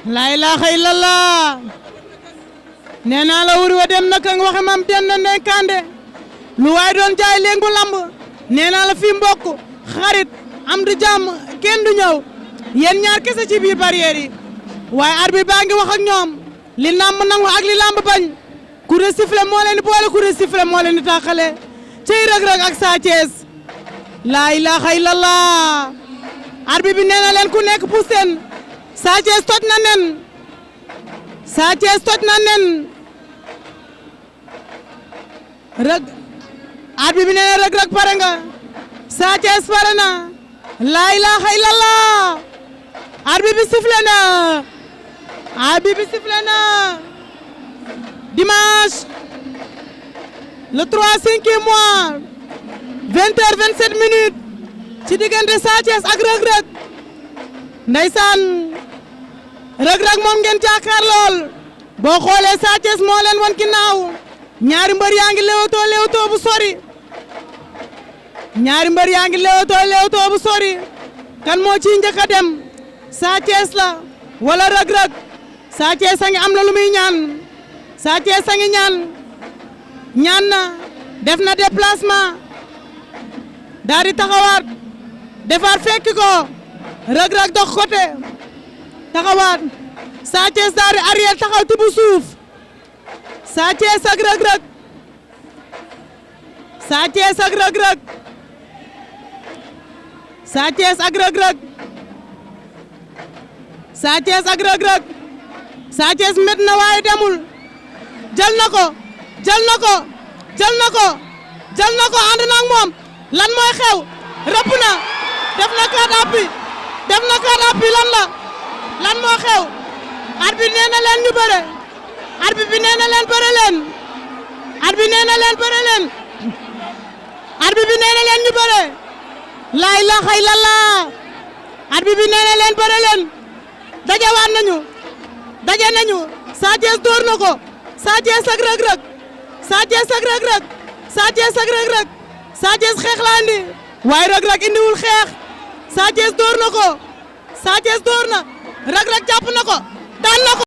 laa ilaaha illallah nee naa la wuri wa dem na ka nga waxe mam den na ndey kande lu waay doon jaay léegi bu lamb nee naa la fi mbokk xarit am du jàmm kenn du ñëw yéen ñaar kese ci biir barrière yi waaye arbitre baa ngi wax ak ñoom li lamb nangu ak li lamb bañ coup de sifflet moo leen di boole coup de sifflet moo leen di tàqale ciy Reug Reug ak Sa Thiès laa ilaaha illallah arbitre bi nee na leen ku nekk pousseen Sa Thiès toj na nen Sa Thiès toj na nen arbitre bi nee na Reug Reug pare nga Sa Thiès pare na laa ilaaha illallah arbitre bi sifflé na arbitre bi sifflé na dimanche le 3/5 mois 20h27 ci diggante Sa Thiès ak Reug Reug ndeysaan Reug Reug moom ngeen jàkkaar lool boo xoolee Sa Thiès moo leen wan ginnaaw ñaari mbër yaa ngi leewtoo bu sori ñaari mbër yaa ngi leewtoo bu sori kan moo ciy njëkk a dem Sa Thiès la wala Reug Reug Sa Thiès a ngi am na lu muy ñaan Sa Thiès a ngi ñaan na def na déplacement daal di taxawaat defaat fekki ko Reug Reug dox côté taxawaat Sa Thiès daal di arrière taxaw tibu suuf Sa Thiès ak Reug Reug Sa Thiès ak Reug Reug Sa Thiès ak Reug Reug Sa Thiès ak Reug Reug Sa Thiès met na waaye demul jël na ko ànd na ak moom lan mooy xew rëpp na def na carte d'appui lan moo xew arbitre nee na leen ñu bëre arbitre bi nee na leen bëre leen arbitre nee na leen bëre leen arbitre bi nee na leen ñu bëre laa ilaaha illallah arbitre bi nee na leen bëre leen dajewaat nañu Sa Thiès door na ko Sa Thiès ak Reug Reug Sa Thiès ak Reug Reug Sa Thiès ak Reug Reug Sa Thiès xeex la andi waaye Reug Reug indiwul xeex Sa Thiès door na ko Sa Thiès door na Reug Reug jàpp na ko daan na ko